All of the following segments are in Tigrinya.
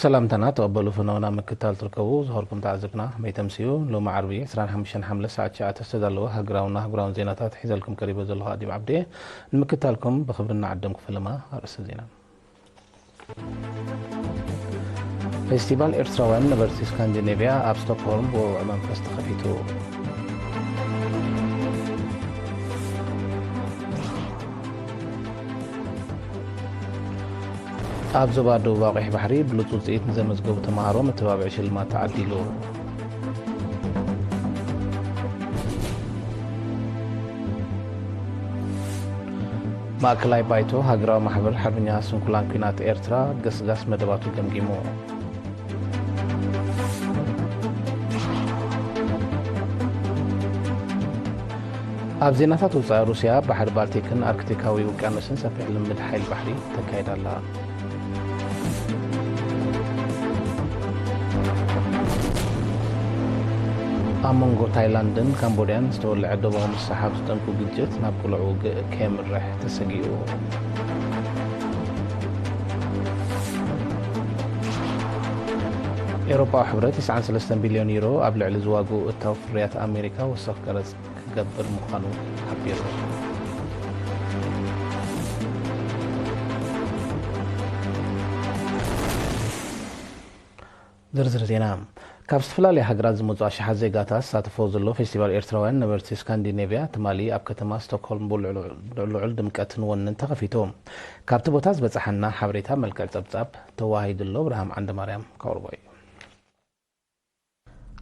ሰላምታና ተቐበሉ ፍኖና ምክታል ትርከቡ ዝኸርኩም ተዓዘብትና መይተምስዩ። ሎሚ ዓርቢ ዕስራን ሓሙሽተን ሓምለ ሰዓት ትሽዓተ ዝተዳለወ ሃገራውና ኣህጉራውን ዜናታት ሒዘልኩም ቀሪበ ዘለኹ ኣዲም ዓብዴ። ንምክታልኩም ብኽብሪ እናዓደምኩ ፈለማ ኣርእስተ ዜና። ፌስቲቫል ኤርትራውያን ነበርቲ ስካንዲኔቭያ ኣብ ስቶክሆልም ብውዕዕ መንፈስ ተኸፊቱ። ኣብ ዞባ ደቡብ ኣቑሕ ባሕሪ ብሉጽ ውጽኢት ንዘመዝገቡ ተማሃሮ መተባብዒ ሽልማት ተዓዲሉ። ማእከላይ ባይቶ ሃገራዊ ማሕበር ሓርበኛ ስንኩላን ኲናት ኤርትራ ገስጋስ መደባቱ ገምጊሙ። ኣብ ዜናታት ወጻኢ፣ ሩስያ ባሕሪ ባልቲክን ኣርክቲካዊ ውቅያኖስን ሰፊሕ ልምምድ ሓይሊ ባሕሪ ተካይድ ኣላ። ኣብ መንጎ ታይላንድን ካምቦድያን ዝተወልዐ ዶባዊ ምስሕሓብ ዝጠንቁ ግጭት ናብ ቅሉዕ ውግእ ከየምርሕ ተሰጊኡ። ኤውሮጳዊ ሕብረት ተስዓን ሰለስተን ቢልዮን ዩሮ ኣብ ልዕሊ ዝዋግኡ እታው ፍርያት ኣሜሪካ ወሰኽ ቀረጽ ክገብር ምዃኑ ሓቢሩ። ዝርዝር ዜና። ካብ ዝተፈላለያ ሃገራት ዝመጹ ኣሽሓት ዜጋታት ዝሳተፎ ዘሎ ፌስቲቫል ኤርትራውያን ነበርቲ ስካንዲኔቭያ ትማሊ ኣብ ከተማ ስቶክሆልም ብልዑል ድምቀትን ወንን ተኸፊቱ። ካብቲ ቦታ ዝበጻሓና ሓበሬታ መልክዕ ጸብጻብ ተዋሂዱ ኣሎ። ኣብርሃም ዓንደማርያም ከቕርቦ እዩ።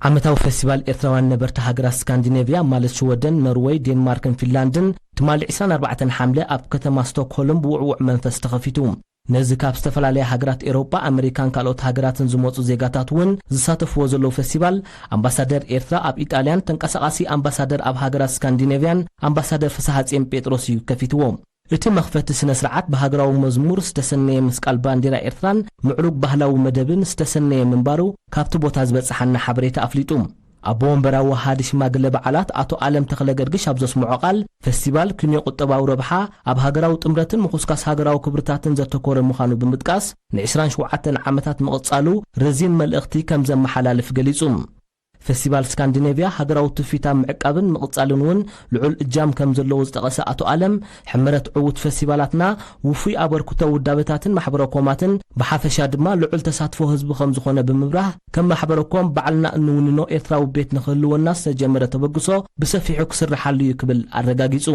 ዓመታዊ ፌስቲቫል ኤርትራውያን ነበርቲ ሃገራት ስካንዲኔቭያ ማለት ሽወደን፣ ኖርወይ፣ ዴንማርክን ፊንላንድን ትማሊ ዕስራን ኣርባዕተን ሓምለ ኣብ ከተማ ስቶክሆልም ብውዕዉዕ መንፈስ ተኸፊቱ። ነዚ ካብ ዝተፈላለያ ሃገራት ኤውሮጳ፣ ኣመሪካን ካልኦት ሃገራትን ዝመጹ ዜጋታት እውን ዝሳተፍዎ ዘለዉ ፌስቲቫል፣ ኣምባሳደር ኤርትራ ኣብ ኢጣልያን ተንቀሳቓሲ ኣምባሳደር ኣብ ሃገራት ስካንዲኔቭያን ኣምባሳደር ፍስሃጽዮን ጴጥሮስ እዩ ከፊትዎ። እቲ መኽፈቲ ስነ ስርዓት ብሃገራዊ መዝሙር ዝተሰነየ ምስቃል ባንዲራ ኤርትራን ምዕሩግ ባህላዊ መደብን ዝተሰነየ ምንባሩ ካብቲ ቦታ ዝበጽሓና ሓበሬታ ኣፍሊጡ። ኣቦ ወንበር ኣወሃዲ ሽማግለ በዓላት ኣቶ ኣለም ተኽለ ገርግሽ ኣብ ዘስምዖ ቃል፣ ፌስቲቫል ክንዮ ቁጠባዊ ረብሓ ኣብ ሃገራዊ ጥምረትን ምኹስካስ ሃገራዊ ክብርታትን ዘተኮረ ምዃኑ ብምጥቃስ፣ ንዕስራን ሸውዓተን ዓመታት ምቕጻሉ ረዚን መልእኽቲ ከም ዘመሓላልፍ ገሊጹ። ፌስቲቫል ስካንዲኔቭያ ሃገራዊ ትውፊት ኣብ ምዕቃብን ምቕጻልን እውን ልዑል እጃም ከም ዘለዎ ዝጠቐሰ ኣቶ ኣለም፣ ሕመረት ዕዉት ፌስቲቫላትና ውፉይ ኣበርክቶ ውዳበታትን ማሕበረ ኮማትን ብሓፈሻ ድማ ልዑል ተሳትፎ ህዝቢ ከም ዝኾነ ብምብራህ፣ ከም ማሕበረ ኮም ባዕልና እንውንኖ ኤርትራዊ ቤት ንክህልወና ዝተጀመረ ተበግሶ ብሰፊሑ ክስርሓሉ እዩ ክብል ኣረጋጊጹ።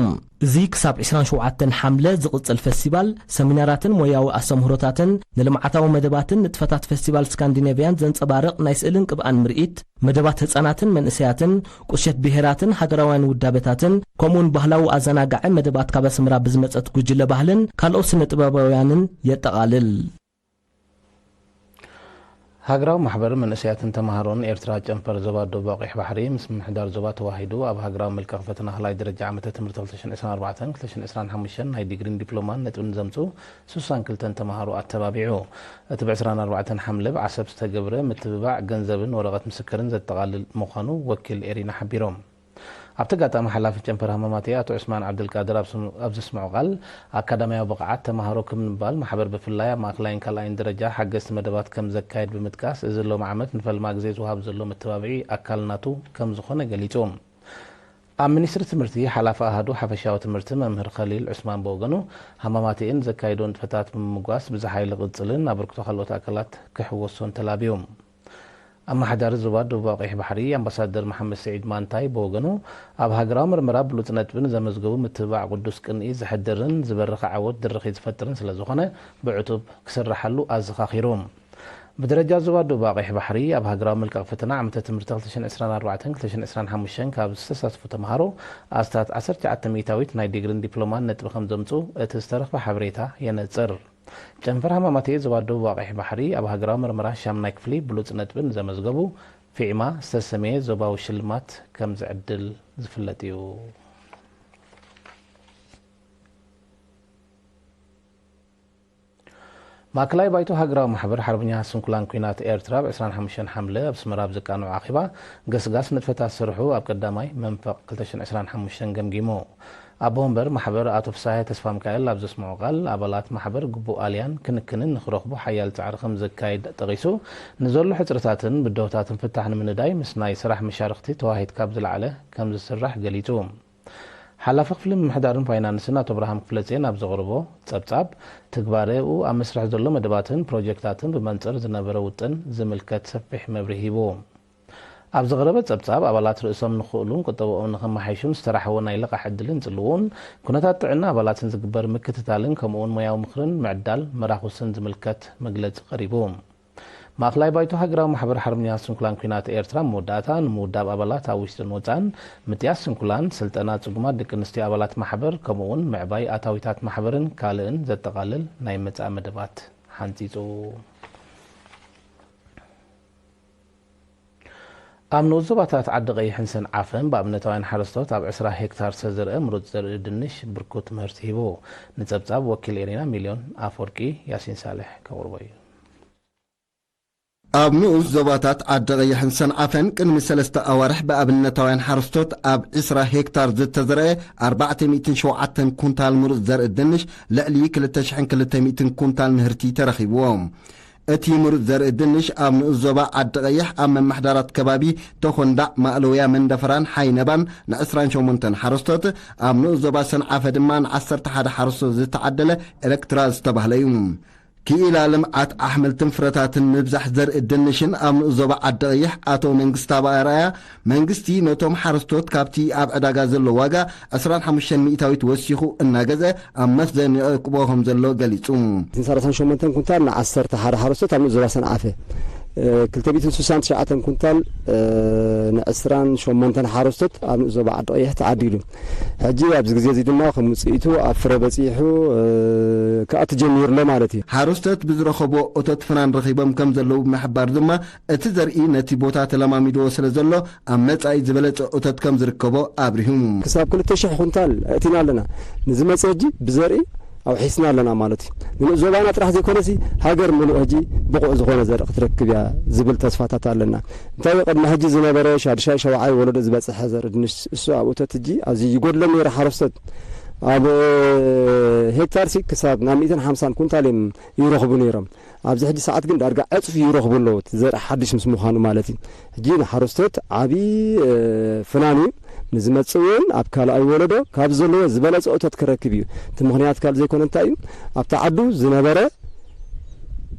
እዚ ክሳብ ዕስራን ሸውዓተን ሓምለ ዝቕጽል ፌስቲቫል፣ ሰሚናራትን ሞያዊ ኣስተምህሮታትን፣ ንልምዓታዊ መደባትን ንጥፈታት ፌስቲቫል ስካንዲኔቭያን ዘንጸባርቕ ናይ ስእልን ቅብኣን ምርኢት፣ መደባት ህጻናትን መንእሰያትን፣ ቁሸት ብሄራትን ሃገራውያን ውዳበታትን፣ ከምኡውን ባህላዊ ኣዘናጋዒ መደባት ካብ ኣስመራ ብዝመጸት ጉጅለ ባህልን ካልኦት ስነ ጥበባውያንን የጠቓልል። ሃገራዊ ማሕበር መንእሰያትን ተማሃሮን ኤርትራ ጨንፈር ዞባ ደቡብ ኣቑሕ ባሕሪ ምስ ምምሕዳር ዞባ ተዋሂዱ ኣብ ሃገራዊ መልቀቕ ፈተና ካልኣይ ደረጃ ዓመተ ትምህርቲ ክልተ ሽሕን ዕስራን ኣርባዕተን ክልተ ሽሕን ዕስራን ሓሙሽተን ናይ ዲግሪን ዲፕሎማን ነጥቢ ንዘምጽኡ ስሳን ክልተን ተማሃሮ ኣተባቢዑ። እቲ ብ ዕስራን ኣርባዕተን ሓምለ ብዓሰብ ዝተገብረ ምትብባዕ ገንዘብን ወረቐት ምስክርን ዘጠቓልል ምዃኑ ወኪል ኤሪና ሓቢሮም። ኣብቲ ኣጋጣሚ ሓላፊ ጨንፈር ሃማማቴ ኣቶ ዑስማን ዓብደልቃድር ኣብ ስም-፣ ኣብ ዘስምዖ ቃል፣ ኣካዳሚያዊ ብቕዓት ተማሃሮ ክብ ንምባል ማሕበር ብፍላይ ኣብ ማእከላይን ካልኣይን ደረጃ ሓገዝቲ መደባት ከም ዘካየድ ብምጥቃስ፣ እዚ ሎሚ ዓመት ንፈልማ ግዜ ዝወሃብ ዘሎ መተባብዒ ኣካል ናቱ ከም ዝኾነ ገሊጹ። ኣብ ሚኒስትሪ ትምህርቲ ሓላፊ ኣሃዱ ሓፈሻዊ ትምህርቲ መምህር ኸሊል ዑስማን ብወገኑ፣ ሃማማቴኤ ንዘካይዶ ንጥፈታት ብምምጓስ ብዝሓ ኢሉ ክቕጽልን ኣበርክቶ ካልኦት ኣካላት ክሕወሶን ተላብዩ። ኣመሓዳሪ ዞባ ደቡብ ኣቑሕ ባሕሪ ኣምባሳደር መሓመድ ስዒድ ማንታይ ብወገኑ፣ ኣብ ሃገራዊ ምርመራ ብሉጽ ነጥቢ ንዘመዝገቡ ምትብባዕ ቅዱስ ቅንኢ ዘሕድርን ዝበረኸ ዓወት ድርኺት ዝፈጥርን ስለ ዝኾነ፣ ብዕቱብ ክስርሓሉ ኣዘኻኺሩ። ብደረጃ ዞባ ደቡብ ኣቑሕ ባሕሪ፣ ኣብ ሃገራዊ መልቀቕ ፈተና ዓመተ ትምህርቲ ክልተ ሽሕን ዕስራን ኣርባዕተን ክልተ ሽሕን ዕስራን ሓሙሽተን ካብ ዝተሳትፉ ተምሃሮ፣ ኣስታት ዓሰርተ ትሽዓተ ሚእታዊት ናይ ዲግሪን ዲፕሎማን ነጥቢ ከም ዘምጽኡ እቲ ዝተረኽበ ሓበሬታ የነጽር። ጨንፈር ሃማማቴ ዞባ ደቡብ ኣቑሕ ባሕሪ፣ ኣብ ሃገራዊ መርመራ ሻምናይ ክፍሊ ብሉጽ ነጥቢ ንዘመዝገቡ ፊዕማ ዝተሰመየ ዞባዊ ሽልማት ከም ዝዕድል ዝፍለጥ እዩ። ማእከላይ ባይቶ ሃገራዊ ማሕበር ሓርበኛ ስንኩላን ኲናት ኤርትራ፣ ብ ዕስራን ሓሙሽተን ሓምለ ኣብ ኣስመራ ኣብ ዘቃንዖ ኣኼባ፣ ገስጋስ ንጥፈታት ስርሑ ኣብ ቀዳማይ መንፈቕ ክልተ ሽሕን ዕስራን ሓሙሽተን ገምጊሙ። ኣቦ ወንበር ማሕበር ኣቶ ፍስሃየ ተስፋሚካኤል ኣብ ዘስምዖ ቃል፣ ኣባላት ማሕበር ግቡእ ኣልያን ክንክንን ንክረኽቡ ሓያል ጻዕሪ ከም ዘካይድ ጠቒሱ፣ ንዘሎ ሕጽረታትን ብድሆታትን ፍታሕ ንምንዳይ ምስ ናይ ስራሕ መሻርኽቲ ተዋሂድካ ብዝለዓለ ከም ዝስራሕ ገሊጹ። ሓላፊ ክፍሊ ምምሕዳርን ፋይናንስን ኣቶ ኣብርሃም ክፍለጽዮን ኣብ ዘቕረቦ ጸብጻብ፣ ትግባረኡ ኣብ መስርሕ ዘሎ መደባትን ፕሮጀክታትን ብመንጽር ዝነበረ ውጥን ዝምልከት ሰፊሕ መብርሂ ሂቡ። ኣብ ዝቐረበ ጸብጻብ፣ ኣባላት ርእሶም ንኽእሉን ቁጠባኦም ንኸመሓይሹን ዝተራሕወ ናይ ልቓሕ ዕድልን ጽልውኡን፣ ኩነታት ጥዕና ኣባላትን ዝግበር ምክትታልን ከምኡውን ሞያዊ ምኽርን ምዕዳል መራኹስን ዝምልከት መግለጺ ቀሪቡ። ማእከላይ ባይቶ ሃገራዊ ማሕበር ሓርበኛታት ስንኩላን ኲናት ኤርትራ መወዳእታ ንምውዳብ ኣባላት ኣብ ውሽጥን ወጻእን፣ ምጥያስ ስንኩላን፣ ስልጠና ጽጉማት ደቂ ኣንስትዮ ኣባላት ማሕበር፣ ከምኡውን ምዕባይ ኣታዊታት ማሕበርን ካልእን ዘጠቓልል ናይ መጻኢ መደባት ሓንጺጹ። ኣብ ንኡስ ዞባታት ዓዲ ቀይሕን ሰንዓፈን ብኣብነታውያን ሓረስቶት ኣብ ዕስራ ሄክታር ዝተዘርአ ምሩጽ ዘርኢ ድንሽ ብርኩት ምህርቲ ሂቡ። ንጸብጻብ ወኪል ኤሪና ሚልዮን ኣፈወርቂ ያሲን ሳልሕ ከቕርቦ እዩ። ኣብ ንኡስ ዞባታት ዓዲ ቀይሕን ሰንዓፈን ቅድሚ ሰለስተ ኣዋርሕ ብኣብነታውያን ሓረስቶት ኣብ ዕስራ ሄክታር ዝተዘርአ ኣርባዕተ ሚእትን ሸውዓተን ኩንታል ምሩጽ ዘርኢ ድንሽ ልዕሊ ክልተ ሽሕን ክልተ ሚእትን ኩንታል ምህርቲ ተረኺብዎ። እቲ ምሩጽ ዘርኢ ድንሽ ኣብ ንኡስ ዞባ ዓዲ ቀይሕ ኣብ መማሕዳራት ከባቢ ተኾንዳዕ፣ ማእለውያ፣ መንደፈራን ሓይነባን ንዕስራን ሸሞንተን ሓረስቶት፣ ኣብ ንኡስ ዞባ ሰንዓፈ ድማ ንዓሰርተ ሓደ ሓረስቶት ዝተዓደለ ኤሌክትራ ዝተባህለ እዩ። ክኢላ ልምዓት ኣሕምልትን ፍረታትን ምብዛሕ ዘርኢ ድንሽን ኣብ ንኡስ ዞባ ዓዲ ቀይሕ ኣቶ መንግስታብ ኣርኣያ፣ መንግስቲ ነቶም ሓረስቶት ካብቲ ኣብ ዕዳጋ ዘሎ ዋጋ ዕስራን ሓሙሽተን ሚእታዊት ወሲኹ እናገዝአ ኣብ መኽዘን የዕቁቦ ከም ዘሎ ገሊጹ። እተን ሰላሳን ሸሞንተን ኩንታል ንዓሰርተ ሓደ ሓረስቶት ኣብ ንኡስ ዞባ ሰንዓፈ፣ እ፣ ክልተ ሚእትን ስሳን ትሽዓተን ኩንታል፣ እ፣ ንዕስራን ሸሞንተን ሓረስቶት ኣብ ንኡስ ዞባ ዓዲ ቀይሕ ተዓዲሉ። ሕጂ ኣብዚ ግዜ እዚ ድማ ከም ውጽኢቱ ኣብ ፍረ በጺሑ፣ እ፣ ክኣቱ ጀሚሩ ኣሎ ማለት እዩ። ሓረስቶት ብዝረኸብዎ እቶት ፍናን ረኺቦም ከም ዘለዉ ብምሕባር ድማ፣ እቲ ዘርኢ ነቲ ቦታ ተለማሚድዎ ስለ ዘሎ፣ ኣብ መጻኢ ዝበለጸ እቶት ከም ዝርከቦ ኣብሪሁ። ክሳብ ክልተ ሽሕ ኩንታል ኣእቲና ኣለና። ንዝመጽእ ሕጂ ብዘርኢ ኣውሒስና ኣለና ማለት እዩ። ንንኡስ ዞባና ጥራሕ ዘይኮነሲ፣ ሃገር ምሉእ ሕጂ ብቑዕ ዝኾነ ዘርኢ ክትረክብ እያ ዝብል ተስፋታት ኣለና። እንታይ እዩ፣ ቅድሚ ሕጂ ዝነበረ ሻድሻይ ሸውዓይ ወለዶ ዝበጽሐ ዘርኢ ድንሽ፣ እሱ ኣብ እቶት ሕጂ ኣዝዩ ይጎድሎም ነይሩ ሓረስቶት። ኣብ ሄክታርሲ ክሳብ ናብ ሚእትን ሓምሳን ኩንታል እዮም ይረኽቡ ነይሮም። ኣብዚ ሕጂ ሰዓት ግን ዳርጋ ዕጽፊ ይረኽቡ ኣለዉ፣ እቲ ዘርኢ ሓድሽ ምስ ምዃኑ ማለት እዩ። ሕጂ ንሓረስቶት ዓቢ፣ እ፣ ፍናን እዩ። ንዝመጽእ እውን ኣብ ካልኣይ ወለዶ ካብ ዘለዎ ዝበለጸ እቶት ክረክብ እዩ። እቲ ምኽንያት ካልእ ዘይኮነ እንታይ እዩ? ኣብቲ ዓዱ ዝነበረ፣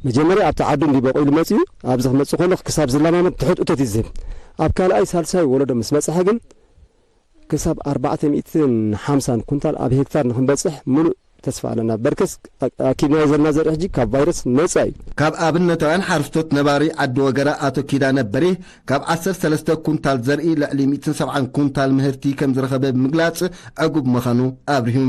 መጀመርያ ኣብቲ ዓዱ እንዲ በቂሉ መጺኡ፣ ኣብዚ ክመጽእ ከሎ ክሳብ ዝለማመድ ትሑት እቶት እዩ ዝህብ። ኣብ ካልኣይ ሳልሳይ ወለዶ ምስ በጽሐ ግን ክሳብ ኣርባዕተ ሚእትን ሓምሳን ኩንታል ኣብ ሄክታር ንክንበጽሕ ምሉእ ተስፋ ኣለና። በርከስ ኣኪብናዮ ዘለና ዘርኢ ሕጂ ካብ ቫይረስ ነጻ እዩ። ካብ ኣብነታውያን ሓረስቶት ነባሪ ዓዲ ወገራ ኣቶ ኪዳነ በሪህ፣ ካብ ዓሰርተ ሰለስተ ኩንታል ዘርኢ ልዕሊ ሚእትን ሰብዓን ኩንታል ምህርቲ ከም ዝረኸበ ብምግላጽ ዕጉብ ምዃኑ ኣብሪሁ።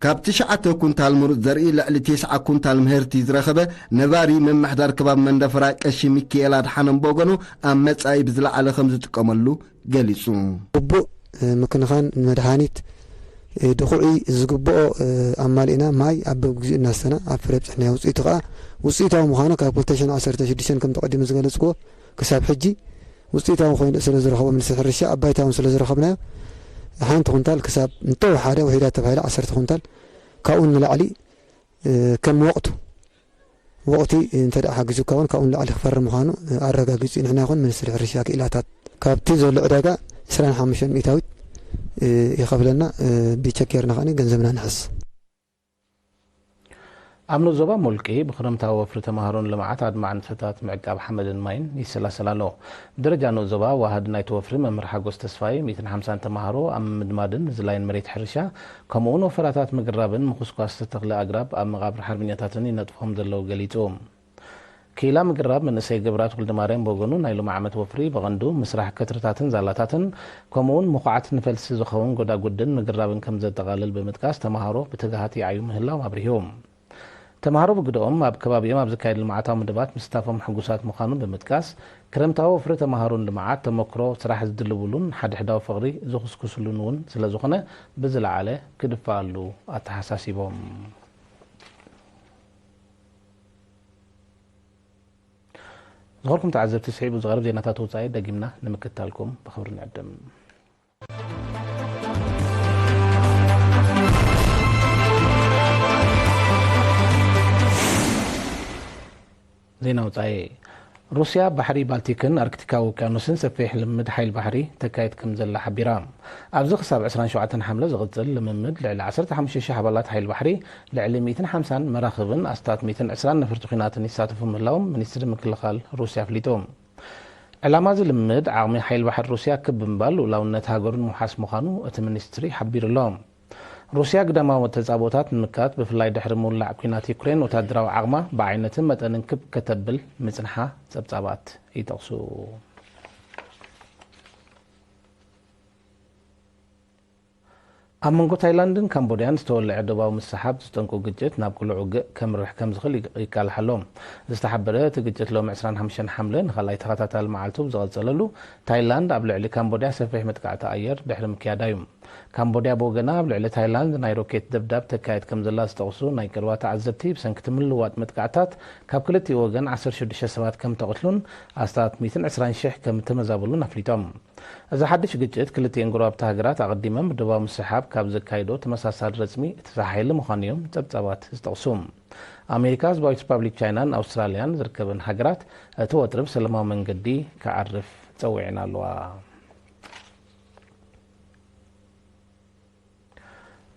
ካብ ትሽዓተ ኩንታል ምሩጽ ዘርኢ ልዕሊ ተስዓ ኩንታል ምህርቲ ዝረኸበ ነባሪ ምምሕዳር ከባቢ መንደፈራ ቀሺ ሚኪኤል ኣድሓኖም ብወገኑ፣ ኣብ መጻኢ ብዝለዓለ ከም ዝጥቀመሉ ገሊጹ። ግቡእ፣ እ፣ ምክንኻን ንመድሃኒት፣ እ፣ ድኹዒ ዝግብኦ፣ እ፣ ኣማሊእና፣ ማይ ኣብ በብግዚኡ እናስተና ኣብ ፍረ ኣብጺሕናዮ። ውጽኢቱ ከኣ ውጽኢታዊ ምዃኑ ካብ ክልተ ሽሕን ዓሰርተ ሽዱሽተን ከም ተቐዲሙ ዝገለጽክዎ ክሳብ ሕጂ ውጽኢታዊ ኮይኑ ስለ ዝረኸቦ፣ ሚኒስትሪ ሕርሻ ኣብ ባይታ እውን ስለ ዝረኸብናዮ፣ ሓንቲ ኩንታል ክሳብ እንተወሓደ ውሒዳ ተባሂላ ዓሰርተ ኩንታል፣ ካብኡ ንላዕሊ፣ እ፣ ከም ወቕቱ፣ ወቕቲ እንተ ደኣ ሓጊዙካ እውን ካብኡ ንላዕሊ ክፈሪ ምዃኑ፣ እ፣ ኣረጋጊጹ እዩ። ንሕና ይኹን ሚኒስትሪ ሕርሻ ክኢላታት ካብቲ ዘሎ ዕዳጋ ዕስራን ሓሙሽተን ሚእታዊት፣ እ፣ ይኸፍለና፣ እ፣ ብቸክ ጌርና ከኣ ገንዘብና ንሕዝ። ኣብ ንኡስ ዞባ ሞልቂ ብክረምታዊ ወፍሪ ተማሃሮን ልምዓት ኣድማዒ ንጥፈታት ምዕቃብ ሓመድን ማይን ይሰላሰል ኣሎ። ብደረጃ ንኡስ ዞባ ዋሃዲ ናይቲ ወፍሪ መምህር ሓጎስ ተስፋይ፣ ሚእትን ሓምሳን ተማሃሮ ኣብ ምምድማድን ምዝላይን መሬት ሕርሻ፣ ከምኡውን ወፈራታት ምግራብን ምኹስኳስ ተኽሊ ኣግራብ ኣብ መቓብር ሓርበኛታትን ይነጥፉ ከም ዘለዉ ገሊጹ። ክኢላ ምግራብ መንእሰይ ገብራት ወልደማርያም ብወገኑ፣ ናይ ሎሚ ዓመት ወፍሪ ብቐንዱ ምስራሕ ከትርታትን ዛላታትን፣ ከምኡውን ምኹዓት ንፈልሲ ዝኸውን ጎዳጉድን ምግራብን ከም ዘጠቓልል ብምጥቃስ፣ ተማሃሮ ብትግሃት ይዓዩ ምህላዎም ኣብሪሁ። ተማሃሮ ብግደኦም፣ ኣብ ከባቢኦም ኣብ ዝካየድ ልምዓታዊ መደባት ምስታፎም ሕጉሳት ምዃኑ ብምጥቃስ፣ ክረምታዊ ወፍሪ ተማሃሮን ልምዓት ተመክሮ ስራሕ ዝድልብሉን ሓድሕዳዊ ፍቕሪ ዝኹስኩስሉን እውን ስለ ዝኾነ፣ ብዝለዓለ ክድፈኣሉ ኣተሓሳሲቦም። ዝኸበርኩም ተዓዘብቲ፣ ስዒቡ ዝቐርብ ዜናታት ወጻኢ ደጊምና ንምክትታልኩም ብኽብሪ ንዕድም። ዜና ወጻኢ። ሩስያ ባሕሪ ባልቲክን ኣርክቲካዊ ውቅያኖስን ሰፊሕ ልምምድ ሓይል ባሕሪ ተካይድ ከም ዘላ ሓቢራ። ኣብዚ ክሳብ ዕስራን ሸውዓተን ሓምለ ዝቕጽል ልምምድ ልዕሊ ዓሰርተ ሓሙሽተ ሺሕ ኣባላት ሓይል ባሕሪ፣ ልዕሊ ሚእትን ሓምሳን መራኽብን ኣስታት ሚእትን ዕስራን ነፈርቲ ኲናትን ይሳተፉ ምህላዎም ሚኒስትሪ ምክልኻል ሩስያ ኣፍሊጡ። ዕላማ እዚ ልምምድ ዓቕሚ ሓይል ባሕሪ ሩስያ ክብ ምባል ልኡላውነት ሃገሩን ምውሓስ ምዃኑ እቲ ሚኒስትሪ ሓቢሩ ኣሎ። ሩስያ ግዳማዊ ተጻብኦታት ንምክታት፣ ብፍላይ ድሕሪ ምውላዕ ኲናት ዩክሬን፣ ወታደራዊ ዓቕማ ብዓይነትን መጠንን ክብ ከተብል ምጽንሓ ጸብጻባት ይጠቕሱ። ኣብ መንጎ ታይላንድን ካምቦድያን ዝተወልዐ ዶባዊ ምስሓብ ዝጠንቁ ግጭት ናብ ቅሉዕ ውግእ ከምርሕ ከም ዝኽእል ይቃልሕ ኣሎ። ዝተሓበረ እቲ ግጭት ሎሚ ዕስራን ሓሙሽተን ሓምለ ንኻልኣይ ተኸታታሊ መዓልቱ ብዝቐጸለሉ፣ ታይላንድ ኣብ ልዕሊ ካምቦድያ ሰፊሕ መጥቃዕቲ ኣየር ድሕሪ ምክያዳ እዩ። ካምቦድያ ብወገና ኣብ ልዕሊ ታይላንድ ናይ ሮኬት ደብዳብ ተካየድ ከም ዘላ ዝጠቕሱ ናይ ቀረባ ተዓዘብቲ፣ ብሰንኪ እቲ ምልውዋጥ መጥቃዕታት ካብ ክልቲኡ ወገን ዓሰርተ ሽዱሽተ ሰባት ከም ተቐትሉን ኣስታት ሚእትን ዕስራን ሽሕ ከም እተመዛበሉን ኣፍሊጦም። እዚ ሓድሽ ግጭት ክልቲኤን ጎረባብቲ ሃገራት ኣቐዲመን ብደቡባዊ ምስሕሓብ ካብ ዘካይዶ ተመሳሳሊ ረጽሚ እቲ ዝሓየለ ምዃኑ እዮም ጸብጻባት ዝጠቕሱ። ኣሜሪካ፣ ህዝባዊት ሪፓብሊክ ቻይናን ኣውስትራልያን ዝርከበን ሃገራት እቲ ወጥሪ ብሰላማዊ መንገዲ ክዓርፍ ጸዊዐን ኣለዋ።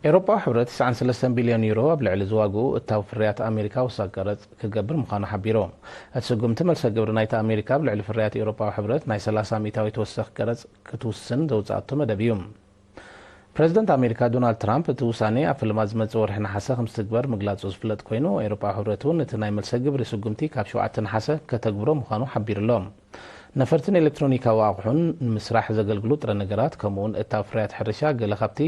ኤውሮጳዊ ሕብረት ተስዓን ሰለስተን ቢልዮን ዩሮ ኣብ ልዕሊ ዝዋግኡ እታው ፍርያት ኣሜሪካ ወሳኺ ቀረጽ ክገብር ምዃኑ ሓቢሩ። እቲ ስጉምቲ መልሰ ግብሪ ናይታ ኣሜሪካ ኣብ ልዕሊ ፍርያት ኤውሮጳዊ ሕብረት ናይ ሰላሳ ሚእታዊት ወሳኺ ቀረጽ ክትውስን ዘውጽኣቶ መደብ እዩ። ፕረዚደንት ኣሜሪካ ዶናልድ ትራምፕ እቲ ውሳኔ ኣብ ፈለማ ዝመጽእ ወርሒ ነሓሰ ከም ዝትግበር ምግላጹ ዝፍለጥ ኮይኑ፣ ኤውሮጳዊ ሕብረት እውን እቲ ናይ መልሰ ግብሪ ስጉምቲ ካብ ሸውዓተ ነሓሰ ከተግብሮ ምዃኑ ሓቢሩ ኣሎ። ነፈርትን ኤሌክትሮኒካዊ ኣቑሑን ንምስራሕ ዘገልግሉ ጥረ ነገራት፣ ከምኡውን እታው ፍርያት ሕርሻ፣ ገለ ካብቲ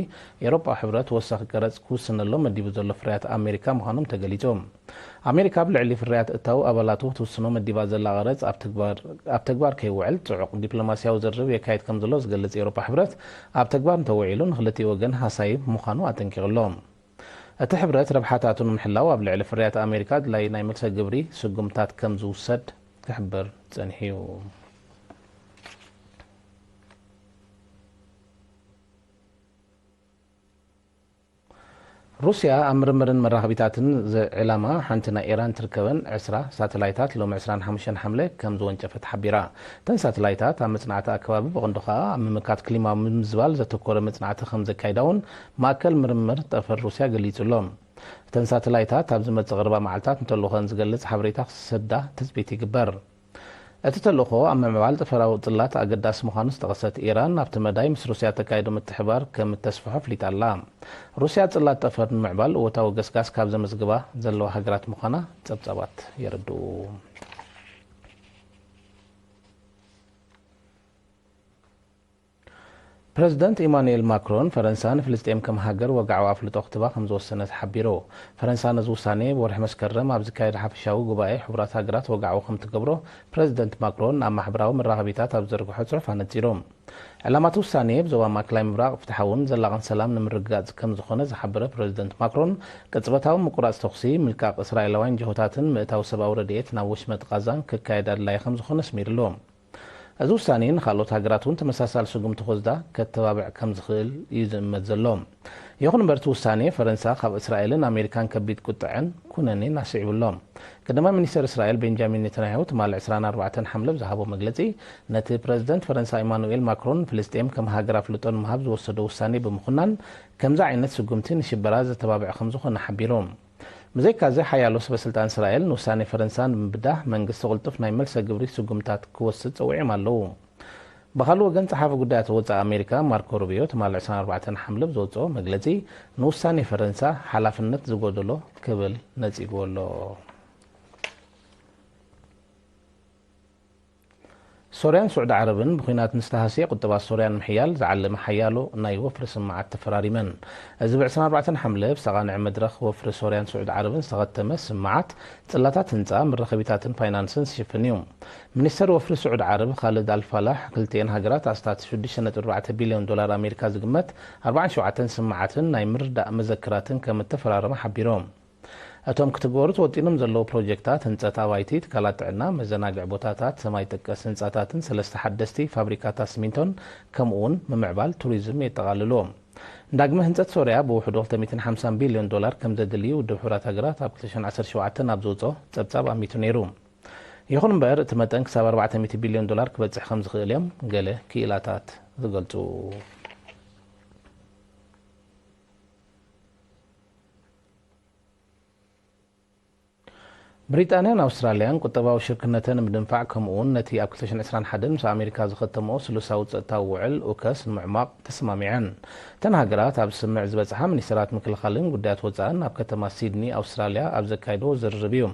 ኤውሮጳዊ ሕብረት ወሳኺ ቀረጽ ክውስነሎም መዲቡ ዘሎ ፍርያት ኣሜሪካ ምዃኖም ተገሊጹ። ኣሜሪካ ኣብ ልዕሊ ፍርያት እታው ኣባላቱ ክትውስኖ መዲባ ዘላ ቀረጽ ኣብ ተግባር፣ ኣብ ተግባር ከይውዕል ጽዑቕ ዲፕሎማስያዊ ዝርርብ የካይድ ከም ዘሎ ዝገልጽ ኤውሮጳ ሕብረት፣ ኣብ ተግባር እንተውዒሉ ንክልቲኡ ወገን ሃሳዪ ምዃኑ ኣጠንቂቑ ኣሎ። እቲ ሕብረት ረብሓታቱ ንምሕላው ኣብ ልዕሊ ፍርያት ኣሜሪካ ኣድላዪ ናይ መልሰ ግብሪ ስጉምታት ከም ዝውሰድ ክሕብር ጸኒሑ እዩ። ሩስያ ኣብ ምርምርን መራኸቢታትን ዝ-፣ ዕላማ ሓንቲ ናይ ኢራን ትርከበን ዕስራ ሳተላይታት ሎሚ ዕስራን ሓሙሽተን ሓምለ ከም ዝወንጨፈት ሓቢራ። እተን ሳተላይታት ኣብ መጽናዕቲ ኣከባቢ፣ ብቐንዱ ከኣ ኣብ ምምካት ክሊማ ምምዝባል ዘተኮረ መጽናዕቲ ከም ዘካይዳ እውን ማእከል ምርምር ጠፈር ሩስያ ገሊጹ ኣሎ። እተን ሳተላይታት ኣብ ዝመጽእ ቀረባ መዓልታት ንተልእኾን ዝገልጽ ሓበሬታ ክሰዳ ትጽቢት ይግበር። እቲ ተልእኾ ኣብ ምምዕባል ጠፈራዊ ጽላት ኣገዳሲ ምዃኑ ዝጠቐሰት ኢራን፣ ኣብቲ መዳይ ምስ ሩስያ ተካይዶ ምትሕብባር ከም እተስፍሖ ኣፍሊጣ ኣላ። ሩስያ ጽላት ጠፈር ንምዕባል እወታዊ ገስጋስ ካብ ዘመዝግባ ዘለዋ ሃገራት ምዃና ጸብጻባት የረድኡ። ፕረዚደንት ኢማኑኤል ማክሮን፣ ፈረንሳ ንፍልስጤም ከም ሃገር ወግዓዊ ኣፍልጦ ክትባ ከም ዝወሰነት ሓቢሩ። ፈረንሳ ነዚ ውሳኔ ብወርሒ መስከረም ኣብ ዝካየድ ሓፈሻዊ ጉባኤ ሕቡራት ሃገራት ወግዓዊ ከም ትገብሮ ፕረዚደንት ማክሮን ኣብ ማሕበራዊ መራኸቢታት ኣብ ዝዘርግሖ ጽሑፍ ኣነጺሩ። ዕላማ እቲ ውሳኔ ብዞባ ማእከላይ ምብራቕ ፍትሓውን ዘላቕን ሰላም ንምርግጋጽ ከም ዝኾነ ዝሓበረ ፕረዚደንት ማክሮን፣ ቅጽበታዊ ምቁራጽ ተኹሲ፣ ምልቃቕ እስራኤላውያን ጅሆታትን ምእታው ሰብኣዊ ረድኤት ናብ ወሽመጥ ቃዛን ክካየድ ኣድላዪ ከም ዝኾነ ኣስሚሩሉ። እዚ ውሳኔ ንኻልኦት ሃገራት እውን ተመሳሳሊ ስጉምቲ ክወስዳ ከተባብዕ ከም ዝኽእል እዩ ዝእመት ዘሎ። ይኹን እምበር፣ እቲ ውሳኔ ፈረንሳ ካብ እስራኤልን ኣሜሪካን ከቢድ ቁጥዐን ኩነኔን ኣስዒቡ ኣሎ። ቀዳማይ ሚኒስተር እስራኤል ቤንጃሚን ኔታንያሁ ትማሊ ዕስራን ኣርባዕተን ሓምለ ብዝሃቦ መግለጺ፣ ነቲ ፕረዚደንት ፈረንሳ ኢማኑኤል ማክሮን ንፍልስጤም ከም ሃገር ኣፍልጦ ንምሃብ ዝወሰዶ ውሳኔ ብምኹናን፣ ከምዚ ዓይነት ስጉምቲ ንሽበራ ዘተባብዕ ከም ዝኾነ ሓቢሩ። ብዘይካዚ፣ ሓያሎ ሰበ ስልጣን እስራኤል ንውሳኔ ፈረንሳ ንምብዳህ መንግስቲ ቅልጡፍ ናይ መልሰ ግብሪ ስጉምታት ክወስድ ጸዊዖም ኣለዉ። ብኻልእ ወገን፣ ጸሓፊ ጉዳያት ወጻኢ ኣሜሪካ ማርኮ ሩቢዮ ትማሊ ዕስራን ኣርባዕተን ሓምለ ብዘውጽኦ መግለጺ፣ ንውሳኔ ፈረንሳ ሓላፍነት ዝጎደሎ ክብል ነጺግዎ ኣሎ። ሶርያን ስዑዲ ዓረብን ብኲናት ንዝተሃስየ ቁጠባ ሶርያ ንምሕያል ዝዓለመ ሓያሎ ናይ ወፍሪ ስምማዓት ተፈራሪመን። እዚ ብ ዕስራን ኣርባዕተን ሓምለ ብዝተቓንዐ መድረኽ ወፍሪ ሶርያን ስዑዲ ዓረብን ዝተኸተመ ስምማዓት፣ ጽላታት ህንጻ፣ መራኸቢታትን ፋይናንስን ዝሽፍን እዩ። ሚኒስተር ወፍሪ ስዑዲ ዓረብ ካልድ ኣልፋላሕ፣ ክልቲኤን ሃገራት ኣስታት ሽዱሽተ ነጥቢ ኣርባዕተ ቢልዮን ዶላር ኣሜሪካ ዝግመት ኣርባዓን ሸውዓተን ስምማዓትን ናይ ምርዳእ መዘክራትን ከም እተፈራረማ ሓቢሮም። እቶም ክትግበሩ ተወጢኖም ዘለዉ ፕሮጀክታት ህንጸት ኣባይቲ፣ ትካላት ጥዕና፣ መዘናግዒ ቦታታት፣ ሰማይ ጠቀስ ህንጻታትን ሰለስተ ሓደስቲ ፋብሪካታት ሲሚንቶን፣ ከምኡ'ውን ምምዕባል ቱሪዝም የጠቓልሉ። ንዳግመ ህንጸት ሶርያ ብውሕዱ ክልተ ሚእትን ሓምሳን ቢልዮን ዶላር ከም ዘድሊ ውድብ ሕቡራት ሃገራት ኣብ ክልተ ሽሕን ዓሰርተ ሸውዓተን ኣብ ዘውጽኦ ጸብጻብ ኣሚቱ ነይሩ። ይኹን እምበር፣ እቲ መጠን ክሳብ ኣርባዕተ ሚእቲ ቢልዮን ዶላር ክበጽሕ ከም ዝኽእል እዮም ገለ ክኢላታት ዝገልጹ። ብሪጣንያን ኣውስትራልያን ቁጠባዊ ሽርክነተን ንምድንፋዕ፣ ከምኡውን ነቲ ኣብ ክልተ ሽሕን ዕስራን ሓደን ምስ ኣሜሪካ ዝኸተምኦ ስሉሳዊ ጸጥታዊ ውዕል ኡከስ ንምዕሟቕ ተሰማሚዐን። እተን ሃገራት ኣብ ስምምዕ ዝበጽሓ፣ ሚኒስተራት ምክልኻልን ጉዳያት ወጻእን ኣብ ከተማ ሲድኒ ኣውስትራልያ ኣብ ዘካየድዎ ዝርርብ እዩ።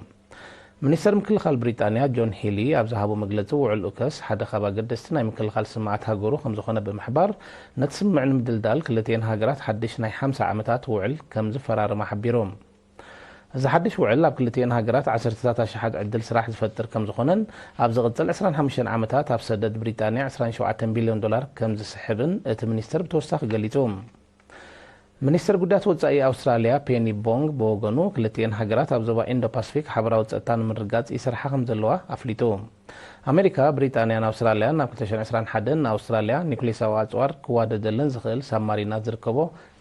ሚኒስተር ምክልኻል ብሪጣንያ ጆን ሂሊ ኣብ ዝሃቦ መግለጺ፣ ውዕል ኡከስ ሓደ ካብ ኣገደስቲ ናይ ምክልኻል ስምምዓት ሃገሩ ከም ዝኾነ ብምሕባር፣ ነቲ ስምምዕ ንምድልዳል ክልቲኤን ሃገራት ሓድሽ ናይ ሓምሳ ዓመታት ውዕል ከም ዝፈራረማ ሓቢሩ። እዚ ሓድሽ ውዕል ኣብ ክልቲኤን ሃገራት ዓሰርተታት ኣሽሓት ዕድል ስራሕ ዝፈጥር ከም ዝኾነን፣ ኣብ ዝቕጽል ዕስራን ሓሙሽተን ዓመታት ኣብ ሰደድ ብሪጣንያ ዕስራን ሸውዓተን ቢልዮን ዶላር ከም ዝስሕብን እቲ ሚኒስተር ብተወሳኺ ገሊጹ። ሚኒስተር ጉዳያት ወጻኢ ኣውስትራልያ ፔኒ ቦንግ ብወገኑ፣ ክልቲኤን ሃገራት ኣብ ዞባ ኢንዶ ፓስፊክ ሓበራዊ ጸጥታ ንምርግጋጽ ይሰርሓ ከም ዘለዋ ኣፍሊጡ። ኣሜሪካ፣ ብሪጣንያን ኣውስትራልያን ኣብ ክልተ ሽሕን ዕስራን ሓደን ንኣውስትራልያ ኒኩሌሳዊ ኣጽዋር ክዋደደለን ዝኽእል ሳብማሪናት ዝርከቦ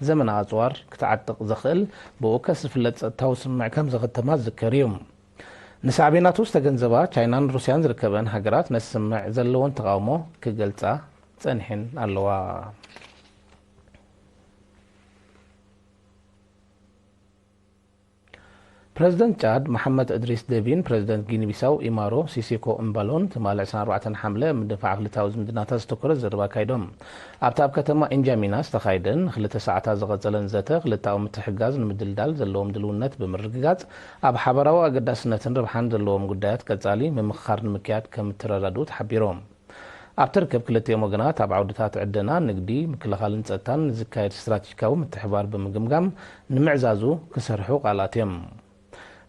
ዘመናዊ ኣጽዋር ክትዓጥቕ ዘኽእል ብኡከስ ዝፍለጥ ጸጥታዊ ስምምዕ ከም ዘኸተማ ዝዝከር እዩ። ንሳዕቤናቱ ዝተገንዘባ ቻይናን ሩስያን ዝርከበን ሃገራት ነቲ ስምምዕ ዘለወን ተቓውሞ ክገልጻ ጸኒሐን ኣለዋ። ፕረዚደንት ቻድ መሓመድ እድሪስ ደቢን ፕረዚደንት ጊኒ ቢሳው ኢማሮ ሲሲኮ እምባሎን ትማሊ ዕስራን ኣርባዕተን ሓምለ ኣብ ምድንፋዕ ክልተኣዊ ዝምድናታት ዘተኮረ ዝርርብ ኣካይዶም። ኣብቲ ኣብ ከተማ ኢንጃሚና ዝተኻየደን ንክልተ ሰዓታት ዝቐጸለን ዘተ፣ ክልተኣዊ ምትሕግጋዝ ንምድልዳል ዘለዎም ድልውነት ብምርግጋጽ፣ ኣብ ሓባራዊ ኣገዳስነትን ረብሓን ዘለዎም ጉዳያት ቀጻሊ ምምኽኻር ንምክያድ ከም እተረዳድኡ ተሓቢሮም። ኣብቲ ርክብ ክልቲኦም ወገናት ኣብ ዓውድታት ዕደና፣ ንግዲ፣ ምክልኻልን ጸጥታን ንዝካየድ ስትራቴጂካዊ ምትሕብባር ብምግምጋም ንምዕዛዙ ክሰርሑ ቃል ኣትዮም።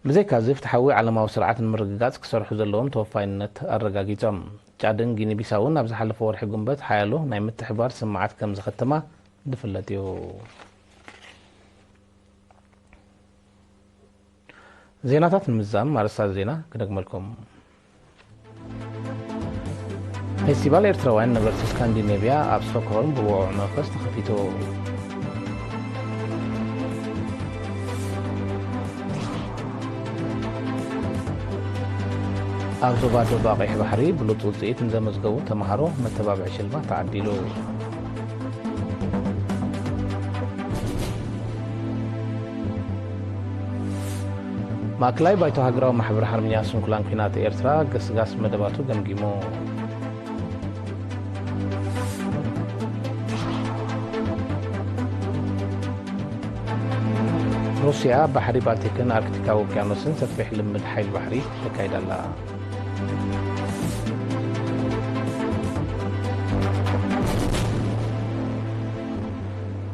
ብዘይካዚ፣ ፍትሓዊ ዓለማዊ ስርዓት ንምርግጋጽ ክሰርሑ ዘለዎም ተወፋይነት ኣረጋጊጾም። ጫድን ጊኒ ቢሳውን ኣብ ዝሓለፈ ወርሒ ጉንበት ሓያሎ ናይ ምትሕብባር ስምምዓት ከም ዘኸተማ ዝፍለጥ እዩ። ዜናታት ንምዝዛም ኣርእስታት ዜና ክደግመልኩም። ፌስቲቫል ኤርትራውያን ነበርቲ ስካንዲኔቭያ ኣብ ስቶክሆልም ብውዕዉዕ መንፈስ ተኸፊቱ። ኣብ ዞባ ዶብ ቀይሕ ባሕሪ ብሉጽ ውጽኢት ንዘመዝገቡ ተምሃሮ መተባብዒ ሽልማት ተዓዲሉ። ማእከላይ ባይቶ ሃገራዊ ማሕበር ሓርበኛ ስንኩላን ኲናት ኤርትራ ገስጋስ መደባቱ ገምጊሙ። ሩስያ ባሕሪ ባልቲክን ኣርክቲካዊ ውቅያኖስን ሰፊሕ ልምድ ሓይሊ ባሕሪ ተካይዳ ኣላ።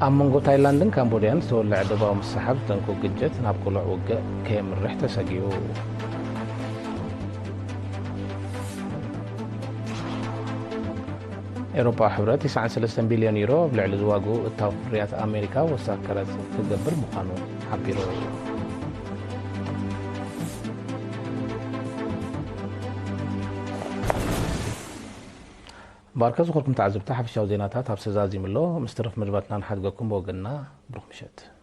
ኣብ መንጎ ታይላንድን ካምቦድያን ዝተወልዐ ዶባዊ ምስሕሓብ ዝጠንቁ ግጭት ናብ ቅሉዕ ውግእ ከየምርሕ ተሰጊኡ። ኤውሮጳዊ ሕብረት ተስዓን ሰለስተን ቢልዮን ዩሮ ኣብ ልዕሊ ዝዋግኡ እታው ፍርያት ኣሜሪካ ወሳኺ ቀረጽ ክገብር ምዃኑ ሓቢሩ። ባርከ ዝኾርኩም ተዓዘብቲ፣ ሓፈሻዊ ዜናታት ኣብ ሰዛዚሙ ኣሎ። ምስ ተረፍ መደባትና ንሓድገኩም። ብወገንና ብሩኽ ምሸት።